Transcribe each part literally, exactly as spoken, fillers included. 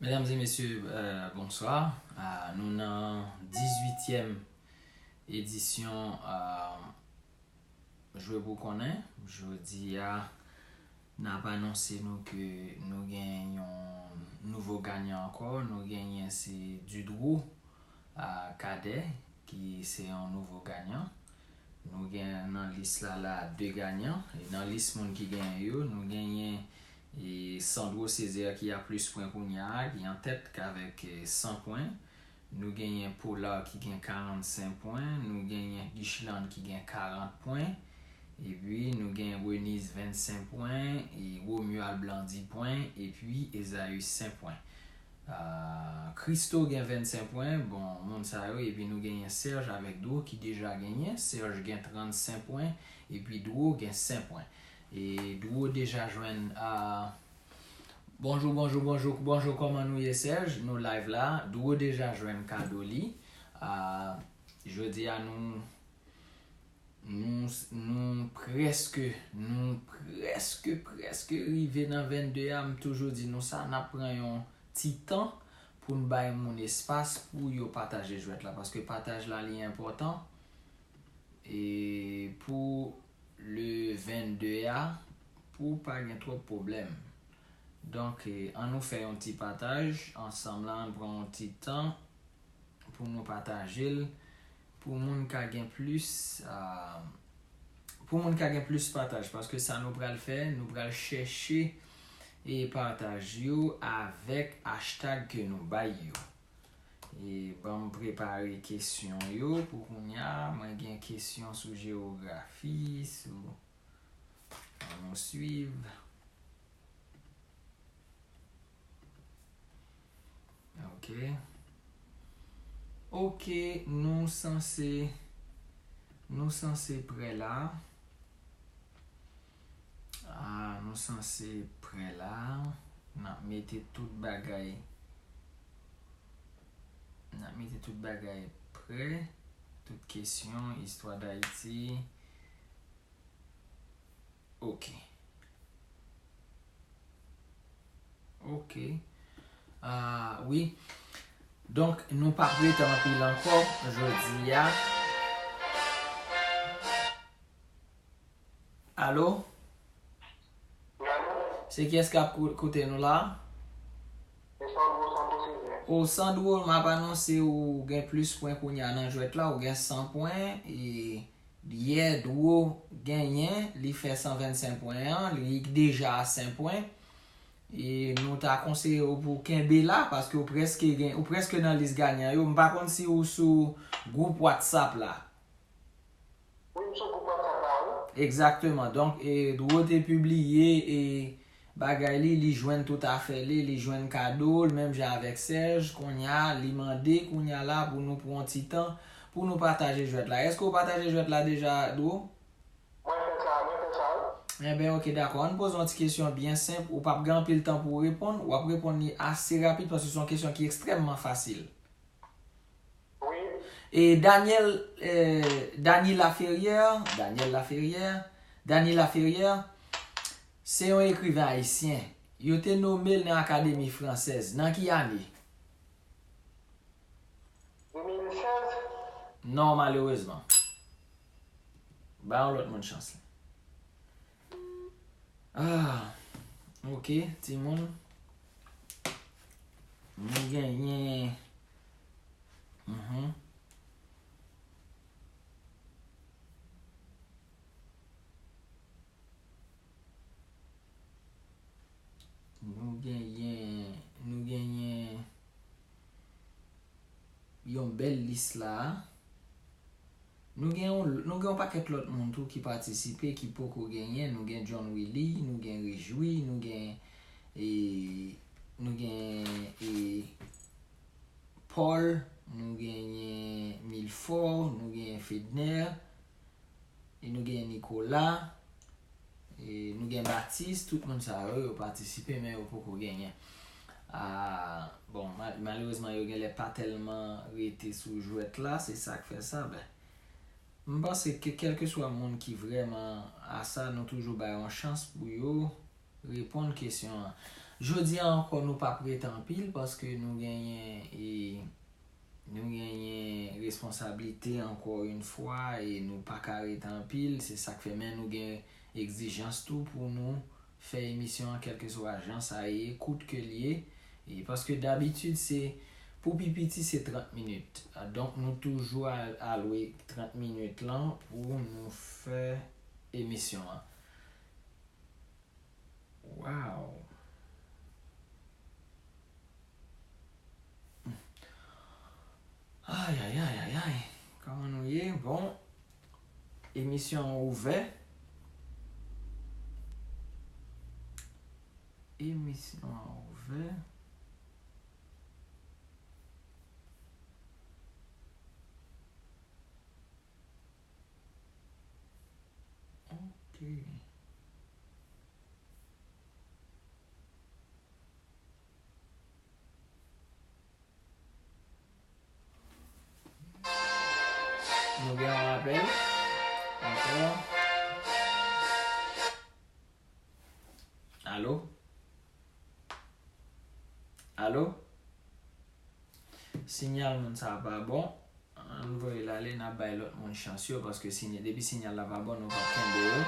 Medam e mesye, euh, bonswa. Ah, nou nan dizuityèm edisyon, euh, Jwe pou konnen. Jodi a, n ap anonse nou ke nou gen yon nouvo ganyan ankò. Nou genyen se Dudro, ah, Cadet, ki se yon nouvo ganyan. Nou gen nan lis la la de ganyan. E nan lis moun ki genyen yo, nou genyen, e, Sandro Césaire ki a plis pwen kounye a, ki an tèt k avèk, e, san pwen. Nou genyen Polar ki gen karannsenk pwen, nou genyen Guicheland ki gen karant pwen, epi nou gen Reniz vennsenk pwen, e Romuald Blanc dis pwen, epi Esaüs senk pwen. Ah, Christo gen vennsenk pwen, bon, moun sa yo, epi nou genyen Serge avèk Dro ki deja genyen. Serge gen trannsenk pwen, epi Dro gen senk pwen. E Dro deja jwenn, ah, bonjou, bonjou, bonjou, bonjou, kòman nou ye, Serge? Nou live la, Dro deja jwenn kado li. Ah, jodi a, nou, nou, nou prèske, nou prèske, prèske rive nan vennde a. M toujou di nou sa, n ap pran yon ti tan pou n bay moun espas pou yo pataje jwèt la, paske pataj la, li enpòtan. E pou le vennde a, pou pa gen twòp pwoblèm. Donk, e, ann nou fè yon ti pataj ansanm la, ann pran yon ti tan pou nou pataje l, pou moun ka gen plis, ah, pou moun ka gen plis pataj, paske sa nou pral fè, nou pral chèche e pataj yo avèk hashtag ke nou bay yo. E ban m prepare kesyon yo pou kounye a. Mwen gen kesyon sou jewografi, sou, ann nou swiv. Ok. Ok, nou sanse, nou sanse prè la. Ah, nou sanse prè la. N ap mete tout bagay. N ap mete tout bagay prè. Tout kesyon, istwa Dayiti. Ok. Ok. Ah, wi. Donk, nou p ap rete anpil ankò jodi a. Alo? Wi, alo? Se kiyès k ap kou-, koute nou la? Se Sandro, Sandro Césaire. O, Sandro, m ap anonse ou gen plis pwen kounye a nan jwèt la, ou gen san pwen, e yè Dro genyen, li fè san vennsenk pwen an, li deja a senk pwen. E nou ta konseye w pou w kenbe la, paske ou prèske gen, ou prèske nan lis ganyan yo. M pa konn si ou sou gwoup WhatsApp la. Wi, m sou gwoup WhatsApp la, wi. Egzakteman. Donk, e, Dro te pibliye, e, bagay li, li jwenn tout afè li, li jwenn kado l, menm jan avèk Serge, kounye a, li mande, kounye a la, pou nou pran yon ti tan, pou nou pataje jwèt la. Èske w pataje jwèt la deja, Dro? Mwen fè sa, mwen fè sa, wi. Enben, ok, dakò. Ann poze yon ti kesyon byen senp. Ou p ap gen anpil tan pou w reponn. W ap reponn li ase rapid paske se yon kesyon ki ekstrèmman fasil. Wi. E Daniel, eh, Dany Laferrière, Daniel Laferrière, Dany Laferrière, se yon ekriven ayisyen. Yo te nome l nan Akademi Fransèz. Nan ki ane? De mil sèz? Non, malerezman. Ba yon lòt moun chans li. Ah, ok, timoun. Nou genyen. Mhm. Nou genyen, nou genyen yon bèl lis la. Nou gen yon, nou gen yon pakèt lòt moun tou ki patisipe, ki poko genyen. Nou gen John Willy, nou gen Rejwi, nou gen, e, nou gen, e, Paul, nou genyen Milfort, nou genyen Fedner, e nou genyen Nicolas, e nou gen Baptiste, tout moun sa yo, yo patisipe, men yo poko genyen. Ah, bon, ma-, malerezman, yo genlè pa tèlman rete sou jwèt la, se sa k fè sa, ben, m panse ke kèlkeswa moun ki vrèman a sa, nou toujou bay yon chans pou yo reponn kesyon an. Jodi a ankò, nou p ap rete anpil paske nou genyen, e, nou genyen responsablite ankò yon fwa e nou pa ka rete anpil. Se sa k fè, men nou gen egzijans tou pou nou fè emisyon an, kèlkeswa jan sa ye, kout ke l ye. E paske dabitid, se pou pi piti, se trant minit. Donk, nou toujou al-, alwe trant minit lan pou nou fè emisyon an. Wow! Ay, ay, ay, ay, ay. Kòman nou ye? Bon, emisyon an ouvè. Emisyon an ouvè. Ok. Nou gen yon apèl. Ankò. Alo? Alo? Siyal moun sa a pa bon. Ann voye l ale, n ap bay lòt moun chans yo, paske siy-, depi siyal la pa bon, nou p ap kenbe yo.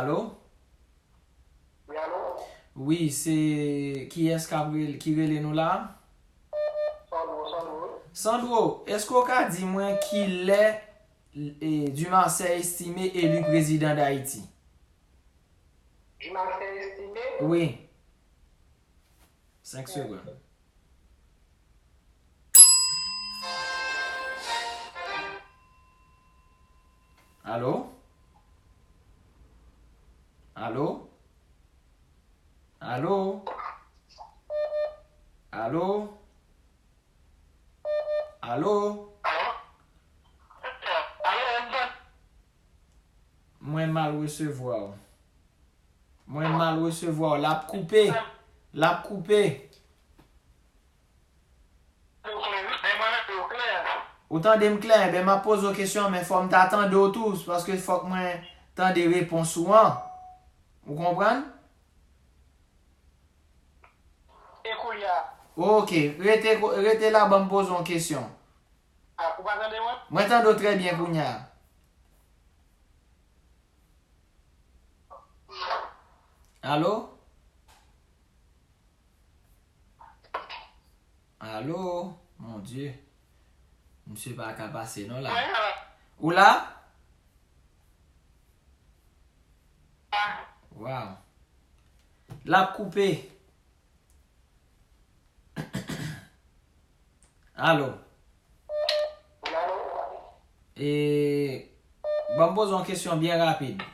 Alo? Wi, alo? Wi, se kiyès k ap rele, ki rele nou la? Sandro, Sandro. Sandro, èske w ka di mwen kilè, e, Dumarsais Estimé eli prezidan Dayiti? Dumarsais Estimé? Wi. Senk segonn. Alo? Alo? Alo? Alo? Alo? Mwen mal resevwa w. Mwen mal resevwa w. L ap koupe. L ap koupe. Ou tande m klè? Enben, m ap poze w kesyon, men fò m ta tande w tou, paske fòk mwen tande repons ou an. Ou konprann? E kounye a? Ok, rete, rete la, ban m poze w kesyon. A, ou pa tande mwen? Mwen tande w trè byen kounye a. Alo? Alo? Mon Dye. Misye pa ka pase non la. Ou la? Wow. L ap koupe. Alo. E, ban m poze yon kesyon byen rapid.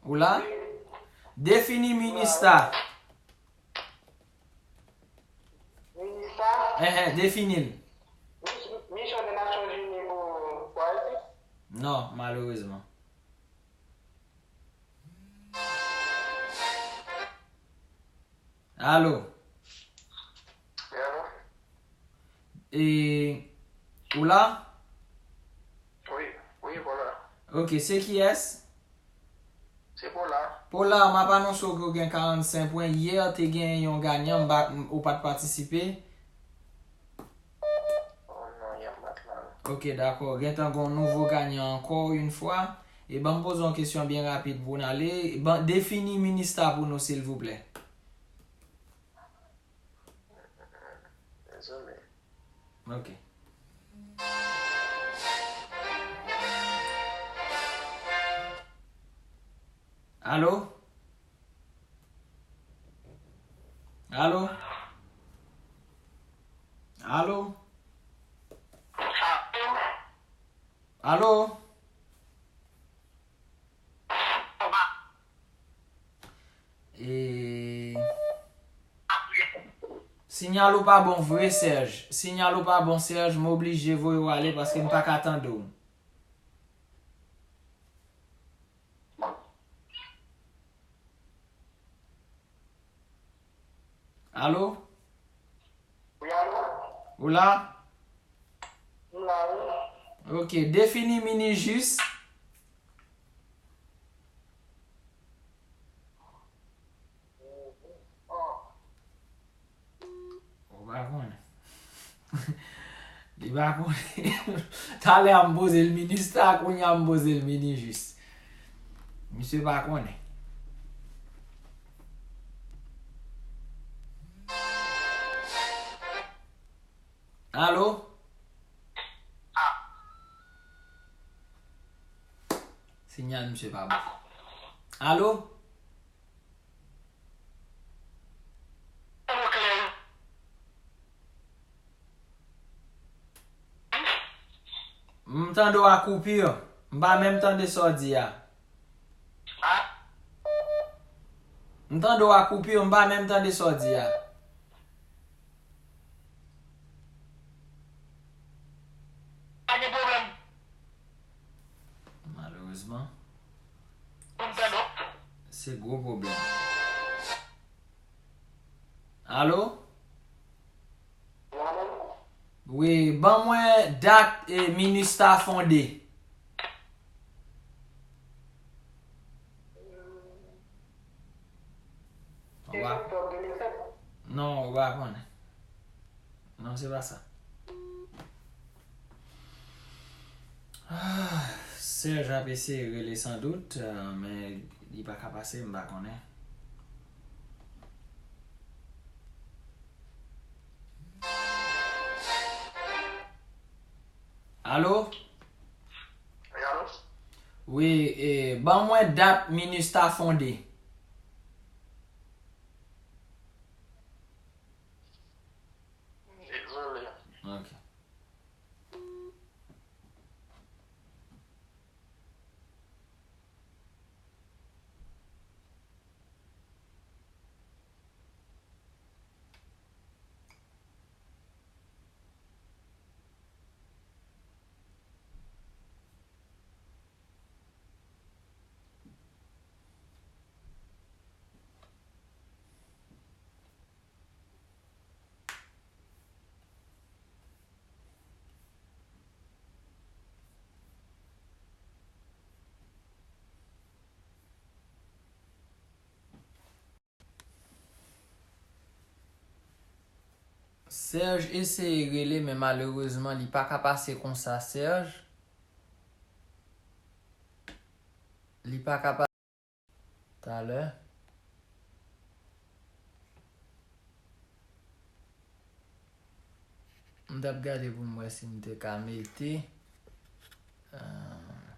Ou la? Defini minista. Minista? Enhen, defini l. Mis-, misyon de Nasyonzini pou, pou Ayiti? Non, malerezman. Alo? Wi, alo? E, ou la? Wi, wi, Pola. Ok, se kiyès? Se Pola. Pola, m ap anonse w ke w gen karannsenk pwen. Yè, te gen yon ganyan, m pa, ou pa t patisipe. Oh non, y ap bat la. Ok, dakò. Gentan gen yon nouvo ganyan ankò yon fwa. E ban m poze yon kesyon byen rapid pou n ale. Ban, defini minista pou nou, silvouplè. Dezole. Ok. Alo? Alo? Alo? Alo? E, siyal ou pa bon vre, Serge. Siyal ou pa bon, Serge. M oblije voye w ale paske m pa ka tande w. Alo? Wi, alo? Ou la? M la, wi. Ok, defini mini jis. Li pa konnen. Talè a m poze l minista, kounye a m poze l minijis. Misye pa konnen. Alo? Sinyal misye pa bon. Alo? M tande w a koupi. M pa menm tande sa w di a. M tande w a koupi, m pa menm tande sa w di a. Pa gen pwoblèm. Malerezman. Ou m tande w? Se gwo pwoblèm. Alo? Wi, ban mwen dat e minista fonde. Ou pa... Non, ou pa konnen. Non, se pa sa. Ah, Serge ap eseye rele sandout, euh, men li pa ka pase, m pa konnen. Alo? Wi, alo? Wi, e, ban mwen dat minista fonde. Dezole. Ok. Serge eseye rele, men malerezman, li pa ka pase konsa, Serge. Li pa ka pase. Talè. M t ap gade pou m wè si m te ka mete, euh,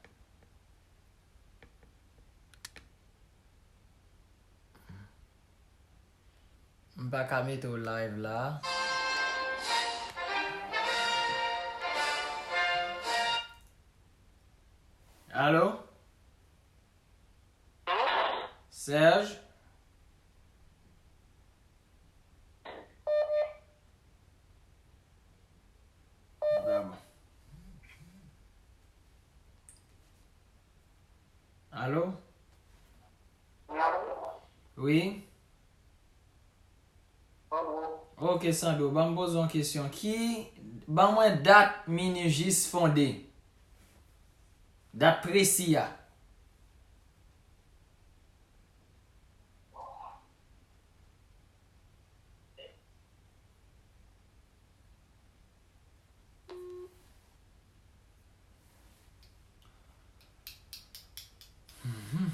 m pa ka mete w live la. Alo? Serge? Bravo. Alo? Wi? Ok, Sandro, ban m poze yon kesyon. Ki, ban mwen dat Minijis fonde. Dat presi a. Mhm.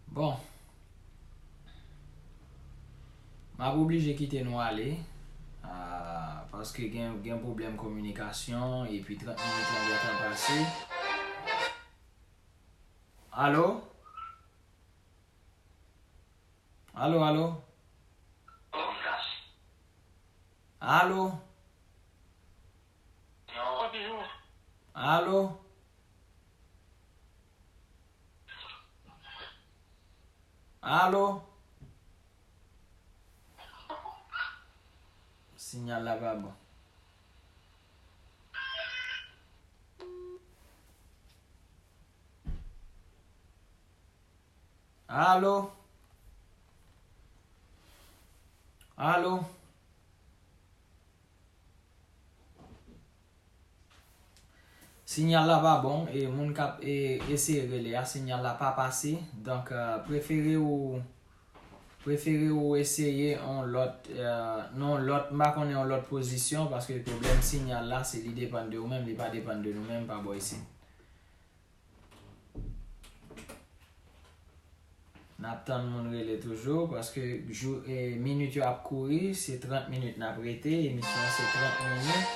Bon. M ap oblije kite nou ale. Ah, paske gen, gen pwoblèm kominikasyon, epi trant minit lan gentan pase. Alo? Alo, alo? Alo? Alo? Alo? Siyal la pa bon. Alo? Alo? Siyal la pa bon, e moun k ap, e, eseye rele a, siyal la pa pase. Donk, euh, prefere ou, prefere ou eseye yon lòt, eh, nan yon lòt, m pa konnen yon lòt pozisyon, paske pwoblèm sinyal la, se li depann de ou menm, li pa depann de nou menm pa bò isit. N ap tann moun rele toujou, paske jou, eh, minit yo ap kouri, se trant minit n ap rete, emisyon an se trant minit.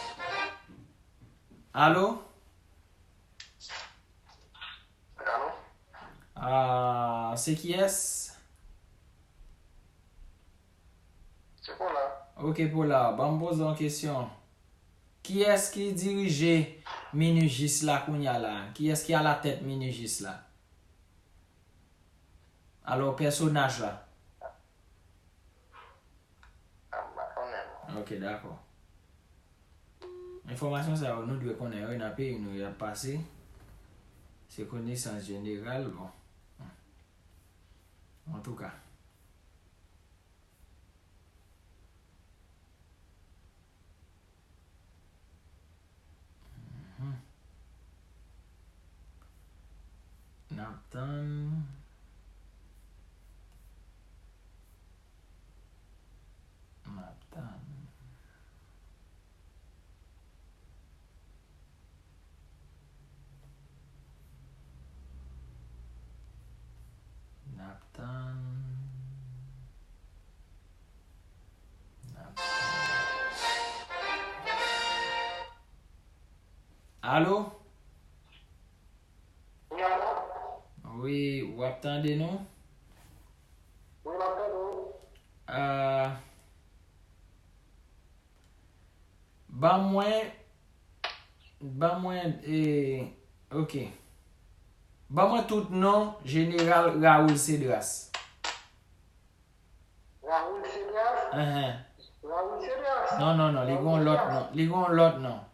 Alo? Alo? Ah, se kiyès? Se Pola. Ok, Pola, ban m poze yon kesyon. Kiyès ki dirije Minijis la kounya la? Kiyès ki alatèt Minijis la? Alò, pèsonaj la. Ah, m pa konnen, non. Ok, dakò. Enfòmasyon sa yo, nou dwe konnen yo nan peyi nou, y ap pase. Se konesans jeneral, bon. Antouka. Mhm. N ap tann. N ap tann. N ap tann. N ap tann. Alo? Wi, alo? Wi, w ap tande nou? Wi, m ap tande w. Ah, ban mwen, ban mwen, eh, ok. Ban mwen tout non Jeneral Raoul Cédras. Raoul Cédras? Enhen. Raoul Cédras? Non, non, non, li gon lòt non. Li gon lòt non.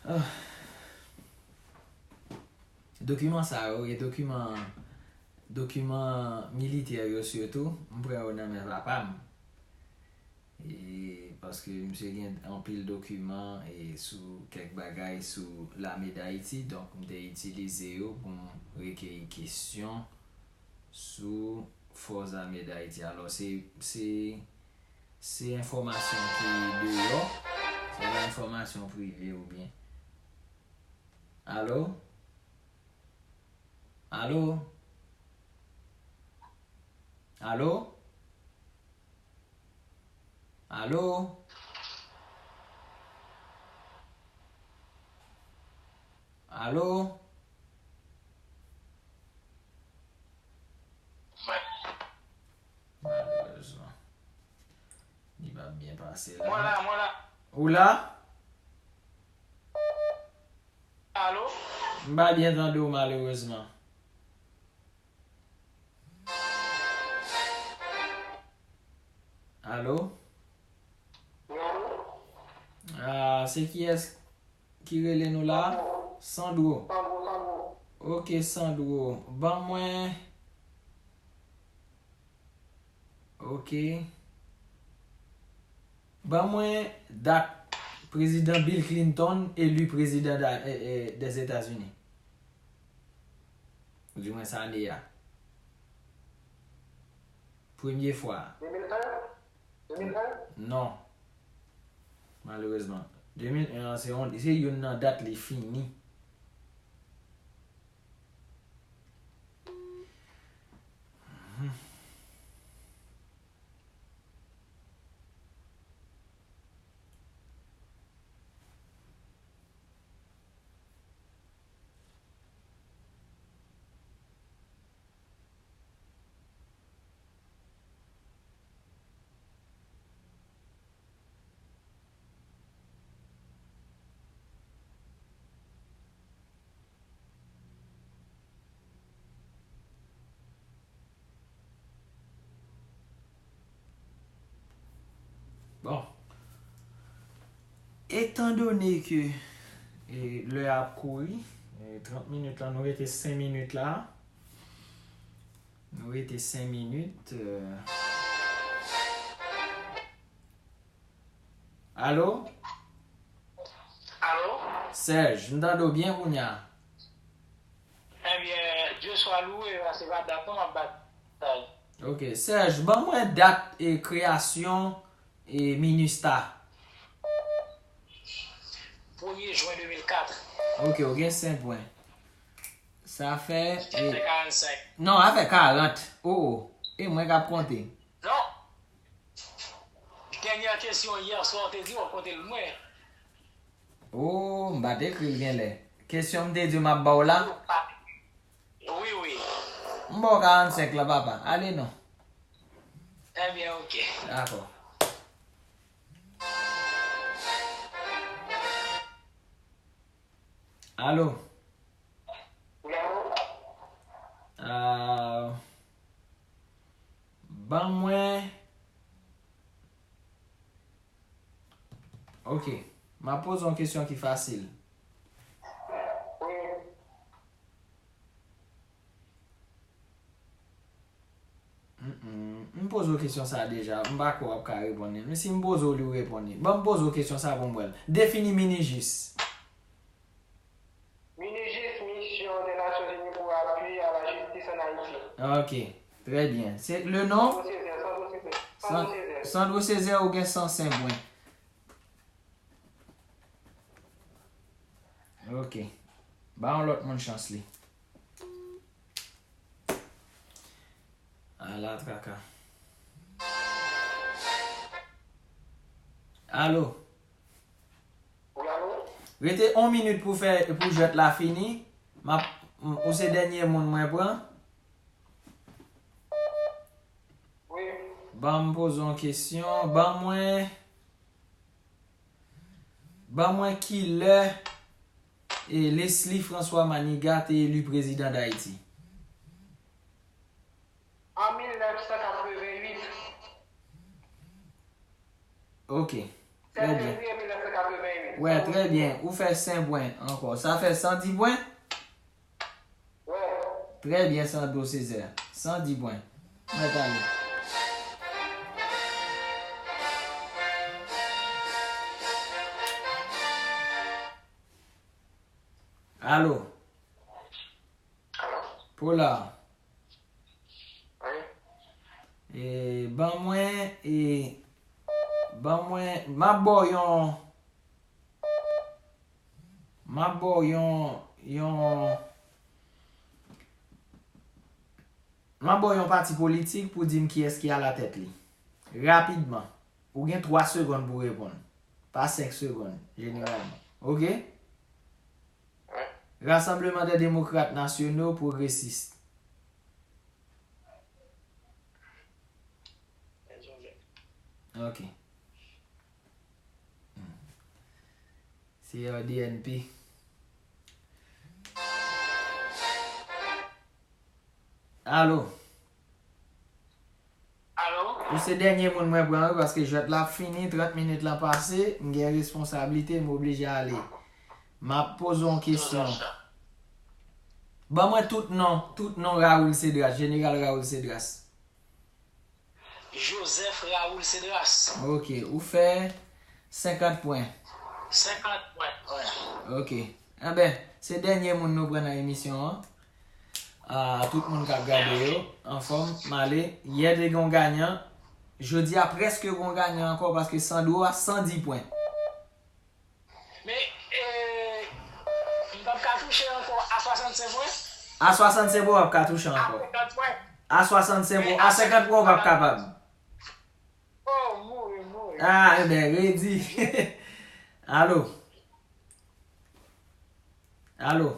Ah. Dokiman sa yo, e dokiman, dokiman militè yo sitou, m pran yo nan men papa m. E, paske misye gen anpil dokiman e sou kèk bagay sou lame Dayiti, donk m te itilize yo pou m rekeyi kesyon sou Fòs Ame Dayiti. Alò, se, se, se enfòmasyon ki deyò, se pa enfòmasyon prive oubyen. Alo? Alo? Alo? Alo? Alo? Malerezman. Li p ap byen pase la. Mwen la, mwen la. Ou la? Alo? M pa byen tande w malerezman. Alo? Wi, alo? Ah, se kiyès ki rele nou la? Sandro. Sandro, Sandro. Ok, Sandro. Ban mwen. Ok. Ban mwen dat prezidan Bill Clinton eli prezidan da, eh, eh, dèzetazini. Oudimwens ane a. Premye fwa. De mil en? De mil en? Non. Malerezman. De mil en an, se yon, se youn nan dat li fini. Bon. Etandone ke, e, lè a ap kouri, e, trant minit la, nou rete senk minit la. Nou rete senk minit, e. Alo? Alo? Serge, m tande w byen kounya. Bonswa Louis, se pa dat non m ap batay. Ok, Serge, ban mwen dat e kreyasyon e Minustah. Premye jen de mil kat. Ok, ou gen senk pwen. Sa fè. Sa fè karannsenk. Non, sa fè karant. Oh, oh. E mwen k ap konte. Non. Dènyè kesyon yè swa, w te di w ap konte l mwen. Oh, m pa t ekri l genlè. Kesyon m te di w m ap ba w la? Wi, wi. M ba w karannsenk la, papa. Ale non. Ebyen, ok. Dakò. Alo? Wi, alo? Ah, ban mwen. Ok. M ap poze yon kesyon ki fasil. Wi. Mm, mm. M poze w kesyon sa a deja. M pa kwè w ap ka reponn li. Men si m poze w li, w reponn li. Ban m poze w kesyon sa a pou m wè l. Defini Minijis. Minijis, Mission des Nations Unies pour appui à la justice en Haïti. Ok. Trè byen. Se le non? Sandro Césaire, Sandro Césaire, Sandro San-, Césaire. Sandro Césaire, ou gen san senk pwen. Ok. Ba yon lòt moun chans li. Ala traka. Alo? Wi, alo? Rete yon minit pou fè, pou jwèt la fini. M ap, m, ou se dènye moun mwen pran. Wi. Ban m poze yon kesyon. Ban mwen, ban mwen kilè e Leslie François Manigat te eli prezidan Dayiti? An mil nèf san katrevenn uit. Ok. Trè byen. Sèt fevriye mil nèf san katrevenn uit. Wè, trè byen. Ou fè senk pwen ankò. Sa fè san di pwen? Wè. Trè byen, Sandro Césaire. San di pwen. Mèt ale. Alo? Alo? Pola. Wi. E, ban mwen, e, ban mwen, m ap ba w yon, m ap ba w yon, yon, m ap ba w yon pati politik pou di m kiyès ki alatèt li. Rapidman. Ou gen twa segonn pou reponn. Pa senk segonn, jeneralman. Ok? Wi. Rassemblement des Démocrates Nationaux Progressistes. Ok. Hmm. C R D N P. Alo? Alo? Ou se dènye moun mwen pran wi, paske jwèt la ap fini, trant minit lan pase, m gen responsablite, m oblije ale. M ap poze yon kesyon. Ban mwen tout non, tout non Raoul Cédras, Jeneral Raoul Cédras. Joseph Raoul Cédras. Ok, ou fè senkant pwen. Senkant pwen, wi. Ok. Enben, se dènye moun nou pran nan emisyon an. Ah, tout moun k ap gade yo, anfòm, m ale. Yè te gen yon ganyan. Jodi a prèske gen yon ganyan ankò paske Sandro a san di pwen. Men, e, m p ap ka touche ankò a swasannsenk pwen? A swasannsenk pwen, w ap ka touche ankò. A senkant pwen? A swasannsenk pwen, a senkant pwen, w p ap kapab. Oh, mouri, mouri. Ah, enben, redi. Alo? Alo?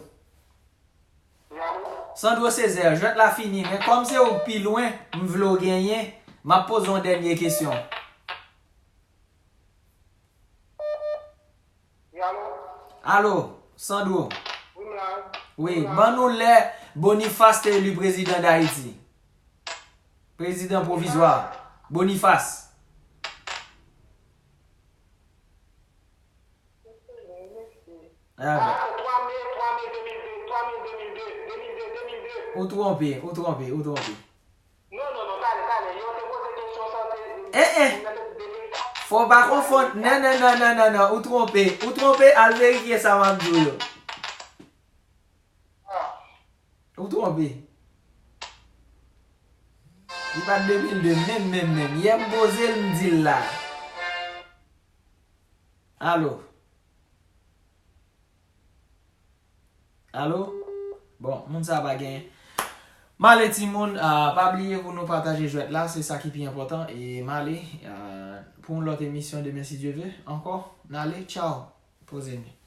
Sandro Césaire, jwèt la fini, men kòm se ou k pi lwen, m vle w genyen, m ap poze yon dènye kesyon. Wi, alo? Alo, Sandro. Wi, m la. Wi, ban nou lè Boniface te eli prezidan Dayiti. Prezidan pwovizwa. Boniface. Ah, twa me, twa me de mil de, twa me de mil de, de mil de, de mil de. Ou twonpe, ou twonpe, ou twonpe. Non, non, non, talè, talè. Yo te poze kesyon sa, te, eh, eh. Fò w pa konfonn. Non, non, non, non, non, non. Ou twonpe. Ou twonpe, al verifye sa m ap di w yo. Ah. Ou twonpe. Bat de mil de menm, menm, menm. Yè m poze l, m di l la. Alo? Alo? Bon, moun sa pa genyen. M ale timoun, ah, pa bliye pou nou pataje jwèt la, se sa ki pi enpòtan. E m ale, ah, pou yon lòt emisyon demen si Dye ve. Ankò, m ale, tchaw. Poze nou.